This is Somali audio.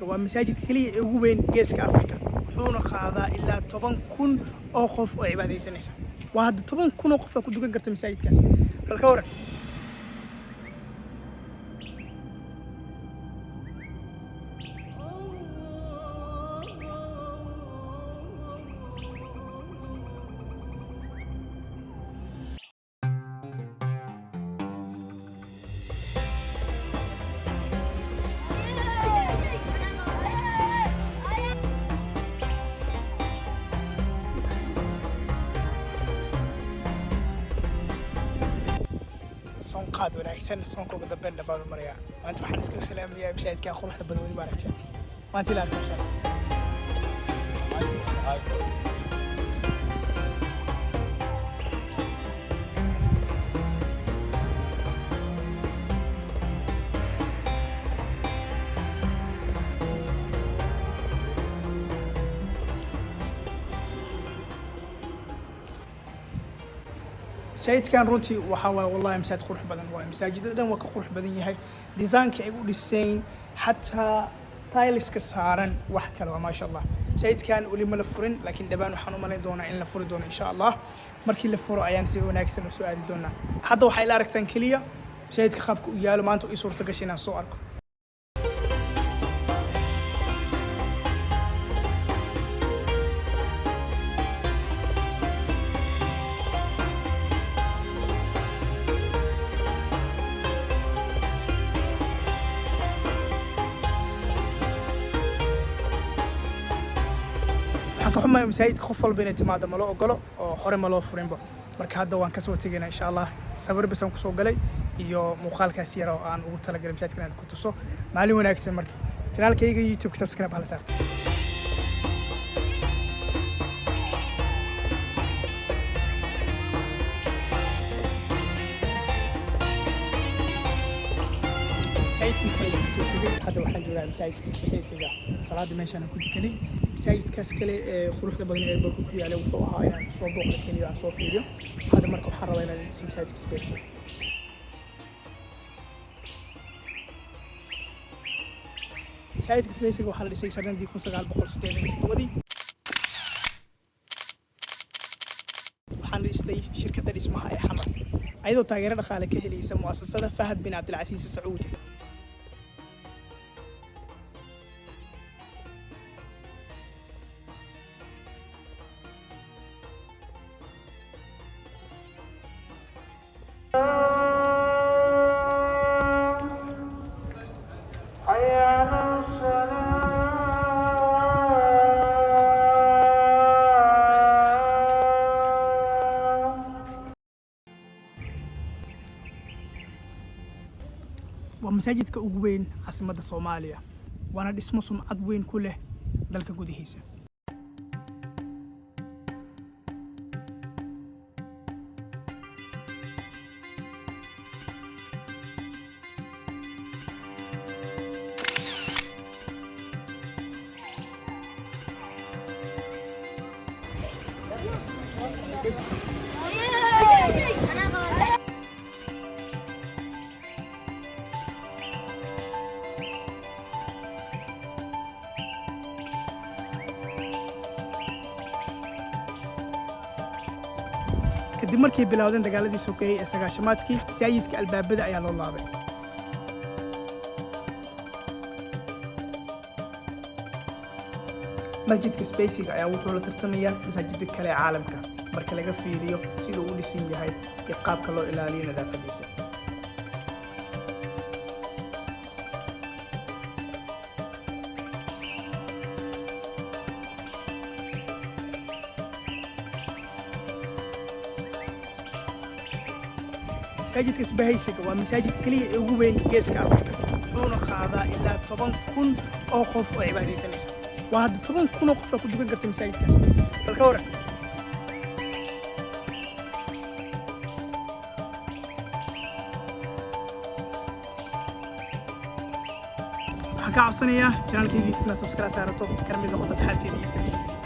Waa masaajidka keliya ee ugu weyn Geeska Afrika, wuxuuna qaadaa ilaa 10,000 oo qof oo cibaadaysanaysa. Waa hadda 10,000 oo qof aa ku dukan karta masaajidkaas. Bal ka waran? Soonqaad wanaagsan. Soonka ugu dambeyn dhabaadu marayaa. Maanta waxaan iska salaamayaa masaajidka quruxda badan. Weli ma aragteen? Maanta ila arko, insha Allah. Masaajidkan runtii waxaa waaye, wallahi, masaajid qurux badan waaye. Masaajidada dhan waa ka qurux badan yahay. Design-ka ay u dhiseen, xataa tiles-ka saaran, wax kale waa, maasha Allah. Masaajidkan weli ma la furin, laakiin dhawaan waxaan u malayn doonaa in la furi doono, insha Allah. Markii la furo ayaan si wanaagsan u soo aadi doonaa. Hadda waxay la aragtaan keliya masaajidka qaabka u yaalo. Maanta ii suurta gashay inaan soo arko. Waxaan ka xumahay masaajidka qof walba inay timaado ma loo ogolo oo hore ma loo furinba. Marka hadda waan kasoo tegaynaa, insha Allah. Sawir basaan kusoo galay iyo muuqaalkaas yar oo aan ugu talagalay masaajidka inaan ku tuso. Maalin wanaagsan. Marka channel-kayga YouTube subscribe hala saarto. Masaajidkii kale ayaan kasoo tegay. Hadda waxaan joogaa masaajidka Isbahaysiga. Salaada meeshaan ku tukaday. Masaajidkaas kale ee quruxda badan ee airport ku yaalay wuxuu ahaa inaan soo booqdo keliya, aan soo fiiriyo. Hadda marka waxaan rabaa inaan tuso masaajidka Isbahaysiga. Masaajidka Isbahaysiga waxaa la dhisay sanadii 1987-dii. Waxaan dhistay shirkadda dhismaha ee Xamar, ayadoo taageero dhaqaale ka helaysa mu'asasada Fahad bin Cabdilcasiis Sacuudi. حي على الصلاة. Waa masaajidka ugu weyn caasimadda Soomaaliya, waana dhismo sumcad weyn ku leh dalka gudihiisa. Kadib markay bilowdeen dagaaladii sokeeyey ee sagaashamaadkii, masaajidka albaabada ayaa loo laabay. Masjidka Isbahaysiga ayaa wuxuu la tartamayaa masaajida kale ee caalamka marka laga fiiriyo sida uu u dhisan yahay iyo qaabka loo ilaaliyo nadaafadiisa. Masaajidka Isbahaysiga waa masaajidka keliya ee ugu weyn Geeska Afrika, wuxuuna qaadaa ilaa 10,000 oo qof oo cibaadaysanaysa. Waa hadda 10,000 oo qof aa ku dukan karta masaajidkaas. Bal ka waran? Waxaan ka codsanayaa channel-kayga YouTube inaad subscribe saarato, kana mid noqoto asxaabteeda YouTube.